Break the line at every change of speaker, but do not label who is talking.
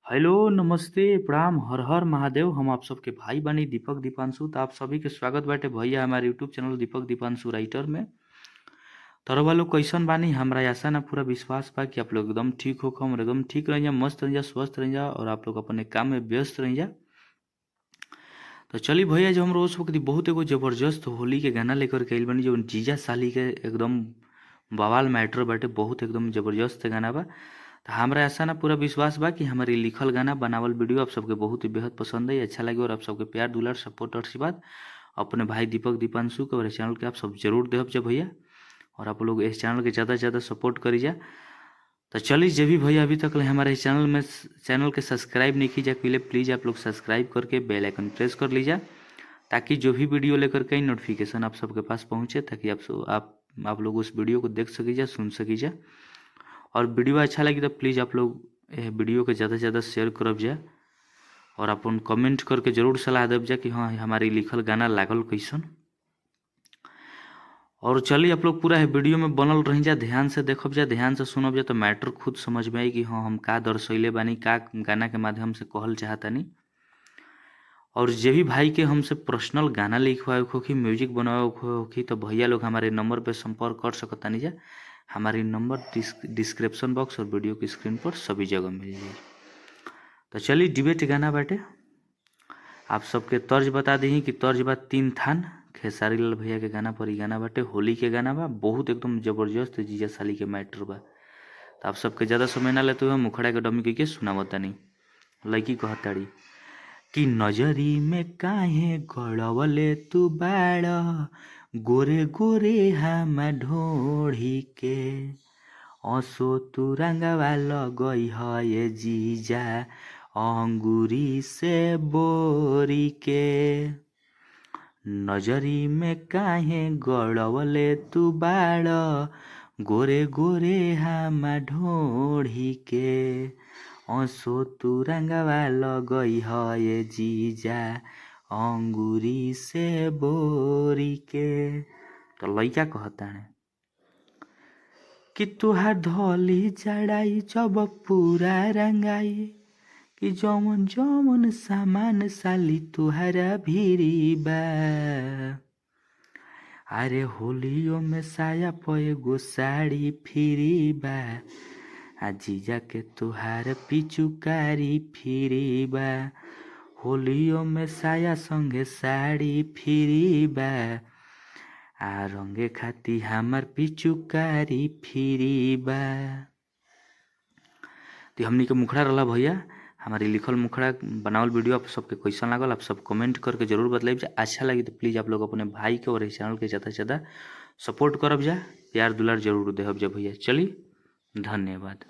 Hello, नमस्ते, प्रणाम, हर हर महादेव। हम आप सबके भाई बानी दीपक दीपांशु। तो आप सभी के स्वागत बाटे भैया हमारे YouTube channel Deepak Deepanshu writer में। तरवा लोग कैसन बानी? हमरा आशा ना पूरा विश्वास बा कि आप लोग एकदम ठीक हो, हम एकदम ठीक रह जा, मस्त रह जा, स्वस्थ रह जा और आप लोग अपने काम में व्यस्त रह जा। तो चली भैया, जो हम रोज वक्त बहुत एगो जबरदस्त होली के गाना लेकर के आइल बानी, जो जीजा साली के एकदम बवाल मैटर बाटे, बहुत एकदम जबरदस्त गाना बा। तो हमरा ऐसा ना पूरा विश्वास बा कि हमारी लिखल गाना बनावल वीडियो आप सबके बहुत ही बेहद पसंद है, अच्छा लगे और आप सबके प्यार दुलार सपोर्ट और आशीर्वाद अपने भाई दीपक दीपांशु के और चैनल के आप सब जरूर देहब जा भैया, और आप लोग इस चैनल के ज़्यादा से ज़्यादा सपोर्ट करी जा। तो चलिए, जब भी भैया अभी तक हमारे इस चैनल में चैनल के सब्सक्राइब नहीं की जा पहले प्लीज़ आप लोग सब्सक्राइब करके बेल आइकन प्रेस कर लीजिए, ताकि जो भी वीडियो लेकर के नोटिफिकेशन आप सबके पास पहुँचे, ताकि आप लोग उस वीडियो को देख सकीजा, सुन सकीजा। और वीडियो अच्छा लगी तो प्लीज़ आप लोग यह वीडियो के ज़्यादा से ज़्यादा शेयर करब जा और अपन कमेंट करके जरूर सलाह देब जा कि हाँ हमारी लिखल गाना लागल कैसन। और चलिए, आप लोग पूरा है वीडियो में बनल रही जा, ध्यान से देखब जा, ध्यान से सुनब जा, तो मैटर खुद समझ में आई कि हाँ हम का दर्शैले बानी, का गाना के माध्यम से कहल चाहतानी। और जे भी भाई के हमसे पर्सनल गाना लिखवाए होखी, म्यूजिक बनवाए होखी, तो भैया लोग हमारे नंबर पे संपर्क कर सकतानी जा। हमारी नंबर डिस्क्रिप्शन बॉक्स और वीडियो की स्क्रीन पर सभी जगह मिल जाए। तो चलिए, डिबेट गाना बाटे, आप सबके तर्ज बता दी कि तर्ज बा तीन थान खेसारी लाल भैया के गाना पर ई गाना बाटे, होली के गाना बा, बहुत एकदम जबरदस्त जीजा साली के मैटर बा। तो आप सबके ज़्यादा समय ना लेते हुए मुखड़ा के डमी के सुनावतानी। लड़की कहताड़ी कि नजरी में काहे गड़वले तू बाड़, गोरे गोरे हम ढोढ़ी के, असो तू रंगवा लगई है जीजा अंगूरी से बोरी के। नजरी में काहे गड़वले तू बाड़, गोरे गोरे हम ढोढ़ी के, असो तू रंगवा लगई है जीजा अंगूरी से बोरी के। तो लड़का कहता है कि तुहार धोली चढ़ाई जब पूरा रंगाई, कि जौन जौन सामान साली तुहरा भीरी बा, अरे होलियो में साया पे एगो साड़ी फिरी बा, आ जीजा के तुहार पिचुकारी फिरी बा, होलियो में साया संगे साड़ी फिरी बा, आ रंगे खाती हमार पिचुकारी फिरी बा। तो हमनी के मुखड़ा रहा भैया, हमारी लिखल मुखड़ा बनावल वीडियो आप सबके कैसन लागल आप सब कमेंट करके जरूर बतलाइब जा। अच्छा लगी तो प्लीज़ आप लोग अपने भाई के और इस चैनल के ज़्यादा से ज़्यादा सपोर्ट करब जा, प्यार दुलार जरूर देहब जा भैया। चली, धन्यवाद।